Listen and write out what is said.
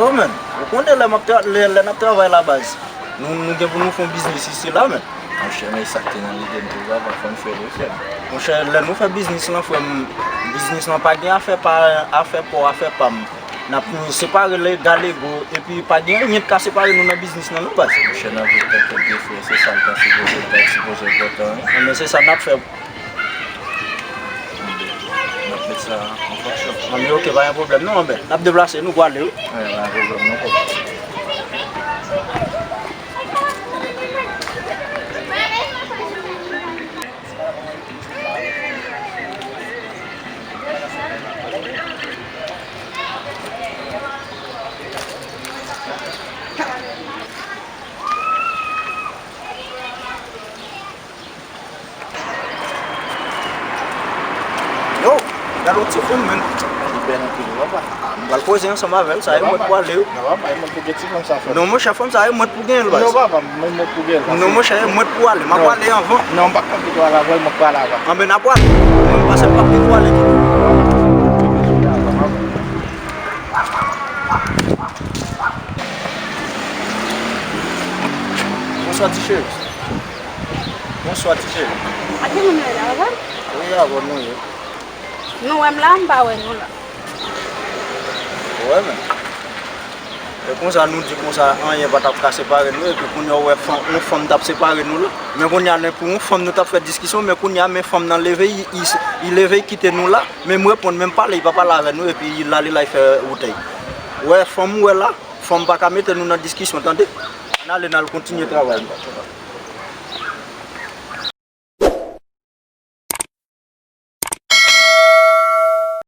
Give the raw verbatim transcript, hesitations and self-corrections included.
Yo, men, ou konnen lè m ap tra-, lè, lè n ap travay la, baz, nou, nou gen pou nou fè yon biznis isi la, men. Monchè, men sa k te nan lide m tou, papa, fò n fè l wi, frè m. Monchè, lè nou fè biznis lan, frè m, biznis lan pa gen afè pa, afè pa w, afè pa m. N ap separe legal ego, epi pa gen anyen k ka separe nou nan biznis lan, non, baz. Monchè, nan vi tèt de frè, se sa l ta sipoze fè, sipoze enpòtan, wi. Men se sa n ap fè. N ap met sa an fonksyon. Anben, ok, pa gen pwoblèm non, anben. N ap deplase, nou pwale, wi. Wi, pa gen pwoblèm non, kòk. Yo, gade yon ti fanm, menn. Li bèl anpil, wi, papa. Ah, m pral koze ansanm avè l, sa e mwen k pou ale, wi. Non, papa, e mwen k pou gen ti fanm sa, frè m. Non, monchè, fanm sa e mwen k pou genyen l, baz. Non, papa, e mwen k pou genyen l, pase. Non, monchè, e mwen k pou ale. M ap ale anvan. Non, m pa p ap gen dwa la, vre, e mwen k pou ale avan. Anben, n ap ale. Mwen, pase m p ap gen dwa ale tou. Bonswa, ti cheri. Bonswa, ti cheri. A ki moun yo ye la, papa? Wi, avè w nou ye. Nou wè m la, m pa wè nou la. Ou wè, men. E konsa, nou di konsa, anyen pa t ap ka separe nou, epi kounye a, ou wè, fanm, yon fanm t ap separe nou la. Men kounye a, pou yon fanm, nou t ap fè diskisyon, men kounye a, men fanm nan leve, li, li, li leve, li kite nou la, men m reponn, men m pale, li pa pale avè nou, epi li ale la, li fè wout li. Ou wè, fanm ou wè la, fanm pa ka mete nou nan diskisyon, tande? Ann ale, n al kontinye travay nou.